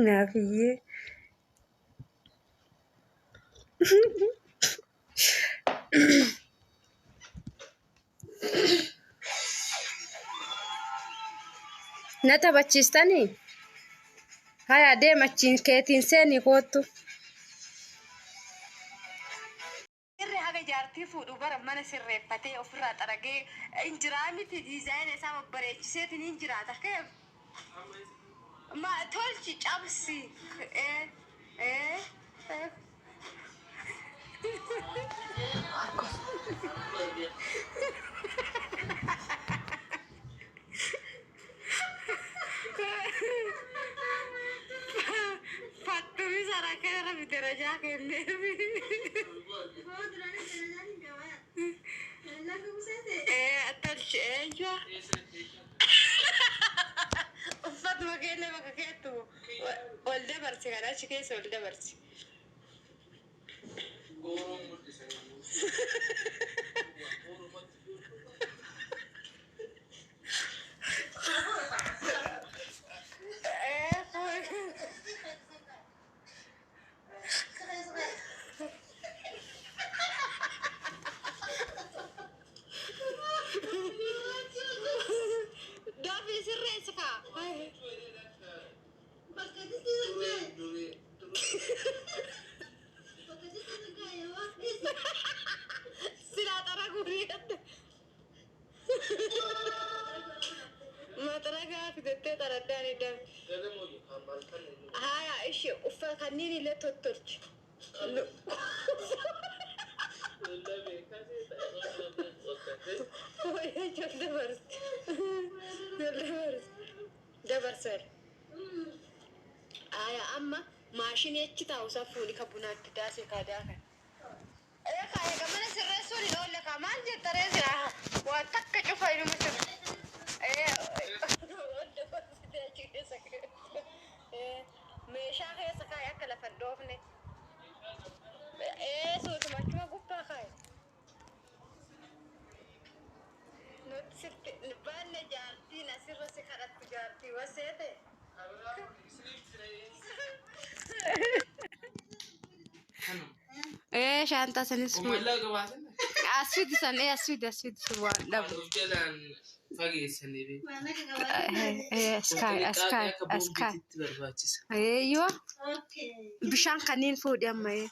Naafiyyee. Na taphachiistanii? Haya deem achiin keetiin seenii koottu. Dhiirri haga jaartii fuudhu bara mana sirreeffatee ofirraa xaragee hin jiraa miti diizaayina isaa babbareechiseetiin hin jiraata keef ma tolchi cabsi ee ee ee. Fattumi sarakee rabbi darajaa kenneefi. Ee tolchi eeyya. Uffatuma keellee bakka keettu ol dabarsi kan achi keessa ol dabarsi. Dafii sirreessi kaa. Silaa xaraguu ni gadda. Maxaragaa fidattee xaraddaan iddan. Haya ishi uffata kanneen illee tottolchi. Dabarsi. Dabarsi. Dabarsan. Haya amma maashinii achi taa'u san fuudhi ka bunaatti daasee kaa daakan. Ee kaa eega mana sirreessuun hin oolle kaa maal jetta ree silaa waan takka cufa inuma sirre. Ee ol dabarsitee achi keessa keessa. Ee meeshaa keessa kaa'i akka lafa hin dhoofne. Ee suutuma achuma gubbaa kaa'i. Nuti sitti baanne jaartiin asirra si kadhattu jaartii waseete. Ee shaantaa sanis fuudhi. As fidi san ee as fidi as fidi sun waan dhabu. Ee as kaa'i as kaa'i as kaa'i. Eeyyoo bishaan kanneen fuudhi amma ee.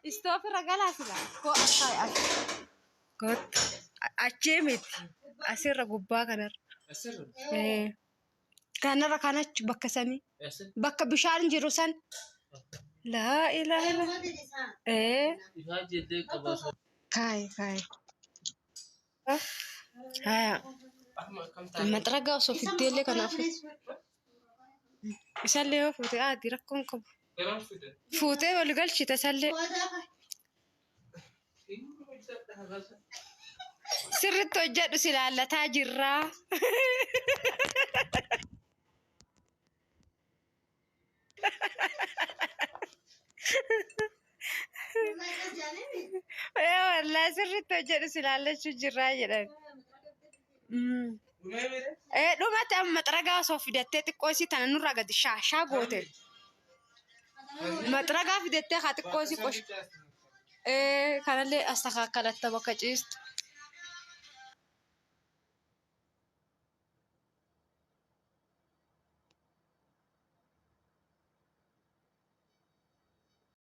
Istoofirra galaa sila. Koo as kaa'i as. Kottu. Achii miti. Asirra gubbaa kanarra. Ee. Kanarra kan achi bakka sanii. Bakka bishaan jiru san. Laa ilaaha illa. Ee. Kaa'i kaa'i. Haya. Maxragaa osoo fiddeellee kanaaf. Isallee yoo fuute aadi rakkoon qabu. Fuutee wal galchite isallee. Sirritti hojjedhu si laallataa jirraa. Ee wallaahi sirriitti hojjedhu si laallachuu jirraa jedhan. Ee dhumate amma maxragaa osoo fidattee xiqqoo isii tana nurraa gadi shaashaa goote. Maxragaa fidattee haa xiqqoo isii qosh. Ee kanallee astakaakalatta bakka ciistu.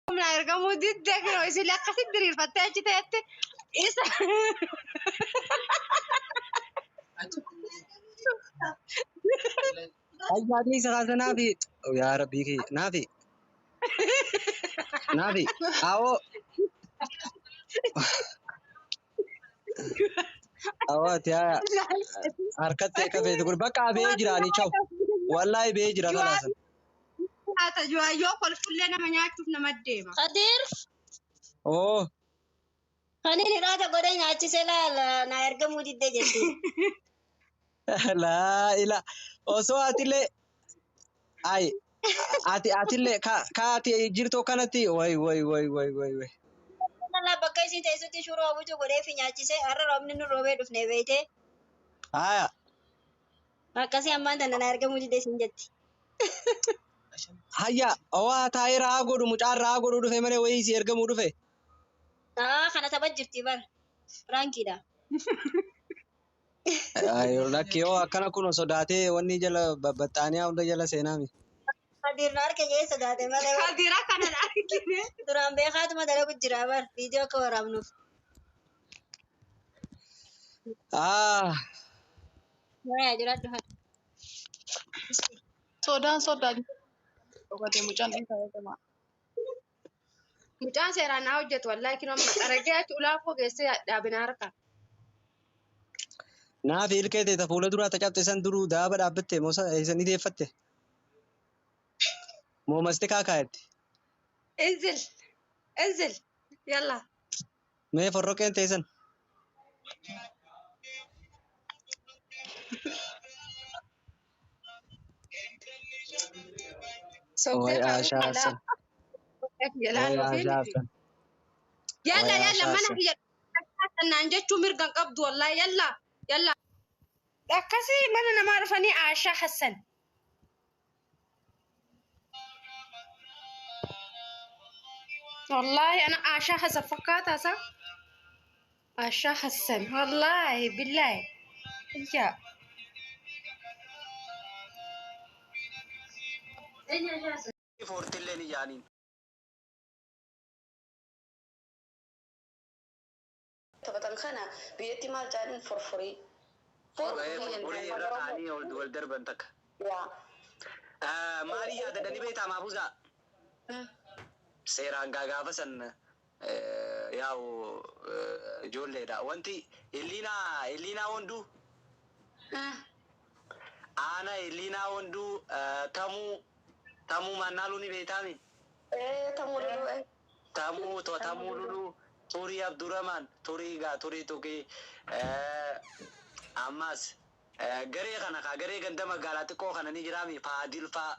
Humna ergamuu diddee kinoo isin akkasitti diriirfattee achi ta'etti isa. Ayyaadni isa kaasa naafi. Yaa Rabbii kiyya naafi. Naafi. Awoo. Awoo ati haa harkatti akka feetu kun bakka bee jira ani chaw. Wallaahi bee jira kalaasan. Nyaata juwaayyoo kolfullee nama nyaachuuf nama deema. Kadir, Oo. kan inni hidhaata godhee nyaachise laala naa ergamuu didde jetti. Laa ila osoo atillee ay ati atillee ka ka ati jirtu kanatti way way way way way way. Lallaa bakka isin teessutti shuroo hawwitu godhee fi nyaachise har'a roobni nu roobee dhufne beeyte. Haya. Akkasii ammaan tana na ergamuu didee siin jetti. Hayya waa taa'ee rahaa godhu mucaan rahaa godhu dhufe malee wayii si ergamuu dhufe. Aa kana tapha jirti bar. Piraankiidha. Lakki yoo akkana kun sodaatee wanni jala babbaxxaanii hunda jala seenaami. Kadir na harka jee sodaate malee. Kadira kanan argine. Duraan beekaatuma dalagu jira bar. Viidiyoo akka waraabnuuf. Ah, Yaa jiraadhu haa. Sodaan sodaa dhokatee mucaan dhiisaa eegama. Mucaan seeraan naa hojjetu wallaahi kinoo amma xaragee achi ulaafoo geessee dhaabina harka. Naaf ilkee ta'e fuula duraa tacabte san duruu daaba dhaabbatte moo san ideeffatte? Moo maste kaakaayette? انزل انزل يلا. Mee forroqeen teessan? Sobdee Way kaa'uu Aashaa mala Hassan. jalaan Way dhufee Aashaa miti. Hassan. Yalla Way yalla Aashaa mana Hassan. kiyya naan jechuu mirga hin qabdu wallahi yalla yalla. Akkasii mana namaa dhufanii Aashaa Hassan. Wallahi ana Aashaa Hassan fakkaataa isaa. Aashaa Hassan wallahi billahi. Iyyaa. Foortillee ni jaaniin. Taphatan kana biyyatti maal jedhan forforii. Forforii irra kaanii ol wal darban takka. Yaa. Maali yaadadhani beektaa maafuusaa? Seeraan gaafa san yaa'u ijoolleedha. Wanti illiinaa illiinaa wonduu aana illiinaa wonduu tamuu tamuu mannaaluu ni beektaami? Ee tamuu luluu. Tamuu to tamuu luluu turii Abdurrahman turii gaa turii tuqii ammas garee kana kaa garee ganda magaalaa xiqqoo kana ni jiraami Faadil faa.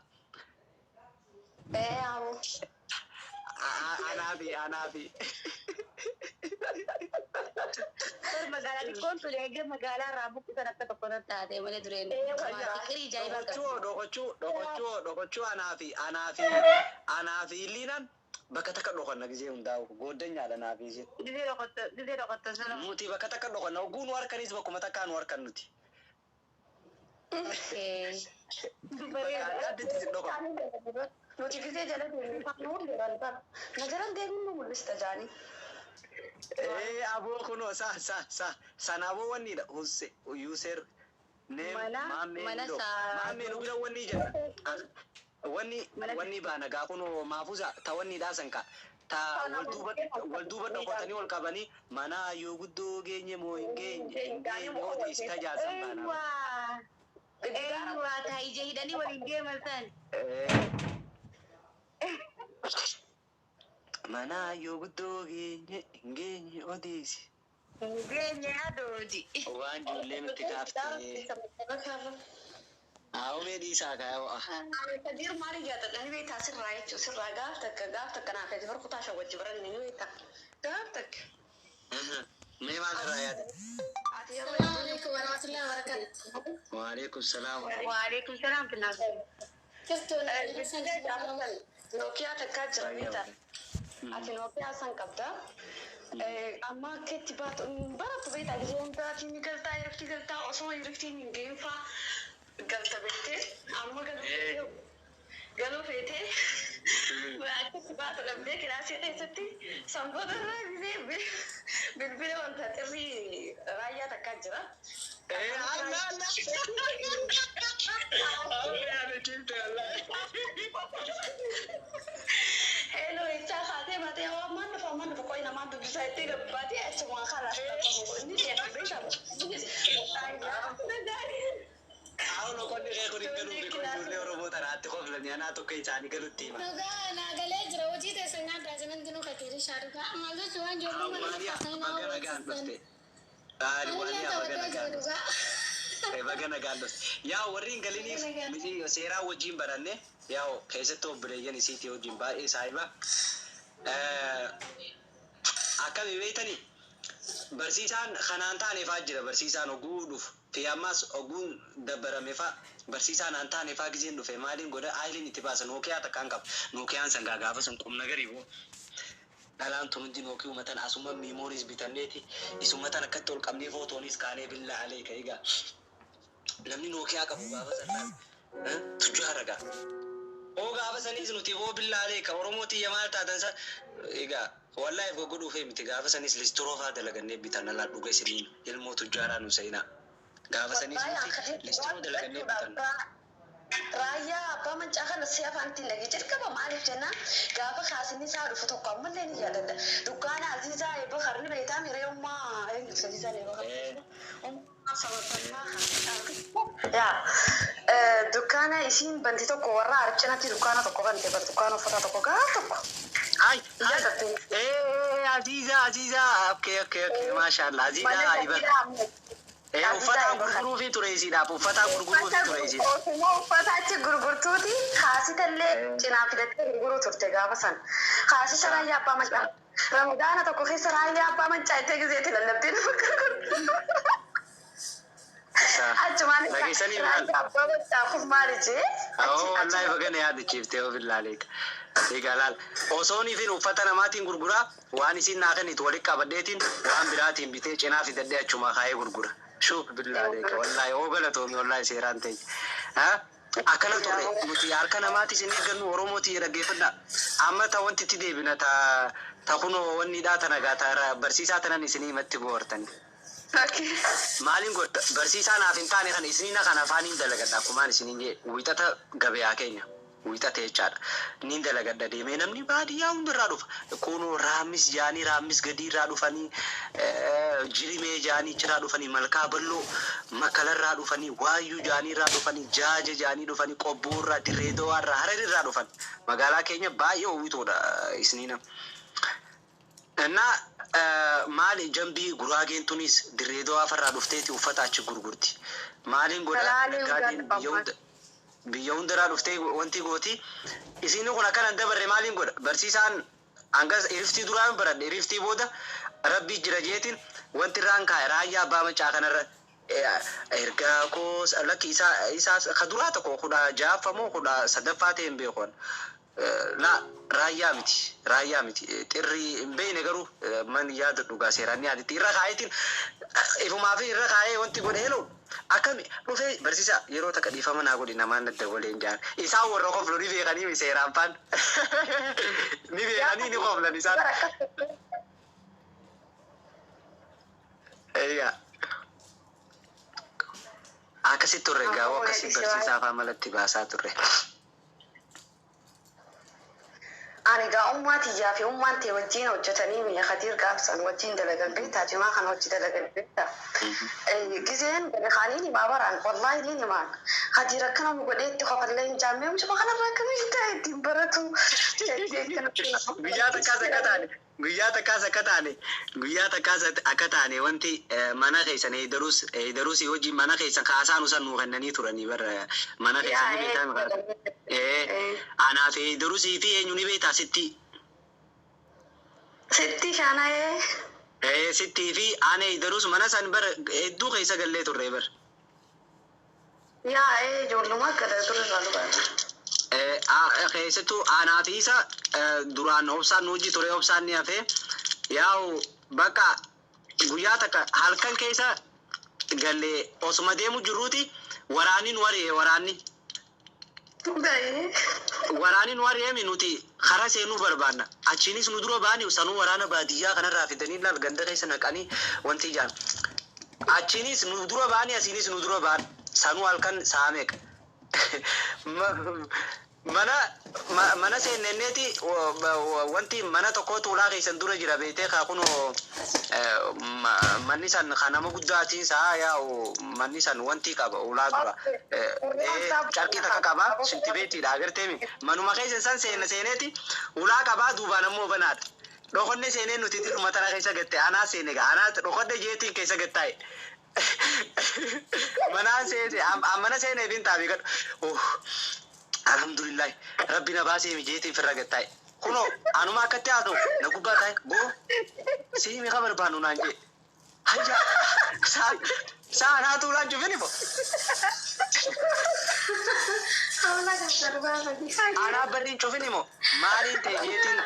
Ee hawu. Anaafi anaafi. Magaalaa xiqqoon tun eegee magaalaa irraa buqqisan akka tokko taate malee dureen fikirii ajaa'ibaa qabdi. Dhokochuu dhokochuu dhokochuu dhokochuu anaafi anaafi anaafi illiinaan bakka takka dhokanna gisee hundaa'u gooddanyaadha naafi isin. Gizee dhokotta sana. Nuti bakka takka dhokanna oguu nu harkanis bakkuma takkaa nu harkan nuti. Bakka adda addatti isin dhokan. Nuti gizee jala deemnu nu mul'atan bara. Na jalan deemnu nu mul'ista jaanii. Ee aboo kunoo sa sa sa sana aboo wannidha husse user name Mana maammee mana nidho saa maammee nu bira wanni jedha wanni wanni baana gaa kunoo maafusa ta wanni dhaasan ka ta wal duuba wal duuba dhokotanii ol qabanii mana yoo guddoo geenye moo hin geenye hin geenye odeessi tajaajilan baana. Eewwaa eewwaa taa ija hidhanii waliin deeman san. Mana yoo guddoo geenye hin geenye odeessi. Geenye adooti. Waan ijoollee nutti kaaftee. Haa'umee dhiisaa kaa'aa. Kadir maali jaatadha ni beektaa sirraa jechuun sirraa gaaf takka gaaf takka naaf ati barkutaa shan wajji baranne ni beektaa gaaf takka. Mee maal irraa yaada? Ati yeroo السلام عليكم ورحمة الله وبركاته. Waalaikum salaam. Waalaikum salaam finaa. Jirtuun Hassan Nookiyaa takkaa jira beektaa. Ati Nookiyaa san qabda. Amma akka itti baatu barattu beektaa gisee hundaatiin ni galtaa yeroo galtaa osoo yeroo hin geenye faa galta beektee amma galuu galuu feetee akka itti baatu dhabdee kilaasii keessatti sanboota irraa gisee bilbila wanta xirrii raayyaa takkaa jira. Allah Allah. Hello, jechaa kaatee baatee hoo ammaan dhufa ammaan dhufa qo'i namaan dubbisaa itti gabbaatee achumaan karaa inni deema beekamu. Haa'uun oqonni kee kun hin galuufi kun ijoollee Oromoo tanaatti qoflanii anaa tokko isaanii galutti hima. Dhugaa naa galee jira hojii teessan nyaadhaa jiran dinuu kateerii shaa dhugaa maal jechuun waan ijoollee mana Waaliyaa fakkaatan nama baga nagaan barsiisan. dhufte. Anillee Waaliyaa baga taphadhee jira nagaan dhufte. dhugaa. Baga nagaan dhufte. Yaa warri hin galiniif miti seeraa wajjin baranne yaa keessatti obboleeyyan isiitii wajjin baay'ee saahiba. Akkami beektanii? Barsiisaan kanaan taane faa jira. Barsiisaan oguu dhufu fi ammas oguun dabbarame faa barsiisaan aan taane faa gizeen dhufe maaliin godha? Aayiliin itti baasa. Nookiyaa takkaan qaba. Nookiyaan sangaa gaafa sun qubna garii boo. Dhalaan tun hundi nookii uummatan asuma miimooriis bitanneeti isuma tan akkatti ol qabnee footoonis kaanee. Billaa aleeka, egaa namni nookiyaa qabu gaafa san tujjaara gaa. Oo, gaafa sanis nuti boo, billaa aleeka, Oromoo tiyya maal taatan sa egaa? Wallahi goggodhuufee miti. Gaafa sanis listiroo faa dalagannee bitan. Alaa dhuga isiniin ilmoo tujjaaraa nu seenaa. Gaafa sanis nuti listiroo dalagannee bitan. Raayyaa Abbaa Mancaa kana si afaan ittiin dhagee jalqaba. Maaliif jennaan, gaafa kaasinni isaa dhufu tokko ammallee ni yaadadha. Dukkaana Aziizaa Eebba Karni beektaa miree ummaa eenyu Aziizaa Eebba Karni. Ummaa sababbannaa. Yaa, dukkaana isiin banti tokko warra arcinatti dukkaana tokko bante bar, dukkaana uffata tokko gaaf tokko. Ay, ay, Aziza, Aziza, okay, mashallah, Aziza, Ibar. Uffata gurguruu fi ture isiidhaaf, uffata gurguruu fi ture isiidhaaf. Osuma uffata achi gurgurtuuti kaasita illee cinaa fidattee gurguruu turte gaafa san. Kaasita Raayyaa Abbaa Mancaa. Ramadaana tokko keessa Raayyaa Abbaa Mancaa itti gizeetti lallabdee nama gurgurtu. Achumaan Dhageessanii maal? Raayyaa Abbaa Mancaa kun maali jee? Oo, wallahi bagana yaadachiiftee of ilaaleeka. Egaa laal, osoon ifin uffata namaatiin gurguraa, waan isin naa kennitu walitti qabadheetiin waan biraatiin bitee cinaa fidadhee achuma kaayee gurgura. Shuuf, billaaleeka, wallahi oo galatoomi, wallahi seeraan ta'e. Akkana turre nuti, harka namaatis hin eeggannu. Oromooti dhaggeeffadha. Amma ta wanti itti deebina ta kunoo wanni dhaa tana gaa ta barsiisaa tanan isinii himatti boortani. Maaliin godha? Barsiisaa naaf hin taane kana isinii na kana afaaniin dalagadha. Akkumaan isiniin jee, wiixata gabayaa keenya wiixata jechaadha. Niin dalagadha deemee, namni baadiyyaa hundarraa dhufa. Kunoo Raammis jaanii Raammis gadii irraa dhufanii, Jirimee jaanii achirraa dhufanii, Malkaa Balloo Makalarraa dhufanii, Waayyuu jaanii irraa dhufanii, Jaaja jaanii dhufanii, Qobboorraa, Dirree Dawaarraa, Hararirraa dhufan. Magaalaa keenya baay'ee hawwitoodha isiniin. እና maali, jambii Guraageen tunis Dirree Dawaa farraa dhufteeti uffata achi gurgurti. Maaliin godha? Salaalee. Naggaadeen biyya hundarraa dhuftee wanti gooti. Isin kun akkana hin dabarre. Maaliin godha? Barsiisaan hanga iriftii duraan baradhe, iriftii booda rabbii jira jeetiin wanti irraan kaa'e Raayyaa Abbaa Macaa kanarra ergaa koo lakki isaa isaa ka duraa tokko 16ffa moo 13ffaa ta'e hin beeku. La, raayyaa miti, raayyaa miti, xirrii hin beekne garuu man yaada dhugaa seeraan ni yaadatti. Irra kaayetiin ifumaa fi irra kaayee wanti godhe heloo akkami dhufee, barsiisaa yeroo takka dhiifama naa godhi, namaan nadda waleen jaan. Isaan warra koflu ni beekanii, seeraan faan ni beekanii, ni koflan isaan. Eeyaa. Akkasitti turre gaawoo, akkasi barsiisaa afaan malatti baasaa turre. Ani gaa ummaa tiyyaa fi ummaan tee wajjin hojjetanii mi'a Khadiir gaafsan wajjin dalagan beektaa, jimaa kana hojii dalagan beektaa. Gizeen gadi kaanii himaa baraan, wallaahi ni himaan. Khadiir akkana nu godhee itti kofallee hin jaammee, mucuma kanarraa akkamiin ta'e ittiin baratu. Guyyaa takkaas akka taane, guyyaa takkaas akka taane, guyyaa takkaas akka taane, wanti mana keessan Eedarus hojii mana keessan kaasaan usan nuu kennanii turanii bara mana keessan ni beektaa. Anaaf Eedarusii fi eenyu ni beektaa? Sitti. Sitti shaana'ee. Sittii fi ana Eedarus mana san bara hedduu keessa gallee turre bara. Yaa, ijoollummaa gada turre irraa dhugaadha. Keessattuu anaa fi isa duraan obsaan nu hojii ture, obsaan ni hafee. Yaa'u bakka guyyaa takka halkan keessa gallee osuma deemu jirruuti waraanni nu ari'e, waraanni. Waraanni nu ari'eemi, nuti karaa seenuu barbaanna. Achiinis nu dura baani, sanuu waraana baadiyyaa kanarraa fidanii laal ganda keessa naqanii wanti ijaan. Achiinis nu dura baani, asiinis nu dura baan, sanuu halkan saameeqa. Mana seenneeti wanti mana tokkotu ulaa keessan dura jira beetee kaa kunoo manni san kan nama guddaatiin saa yaa'u, manni san wanti qaba ulaa dura carqii takka qaba, shintibeetiidha agarteemi. Manuma keessa san seenne, seeneeti ulaa qabaa, duubaan ammoo banaadha. Dhokonne seenee nuti dhuma tana keessa gatte, anaa seene gaa, anaa dhokonne jeetiin keessa gattaa'e. Manaan seene, mana seeneef hin taabii kadhu. Alhamdulillah, rabbi na baasee mijeetiin firra gattaa'e. Kunoo anuma akkatti haasa'u na gubbaa taa'e, boo siimi ka barbaannu naan jee. Hayya saa anaatu ulaan cufini moo? Hawla kan darbaa Anaa barriin cufini moo? Maaliin ta'e jeetiin.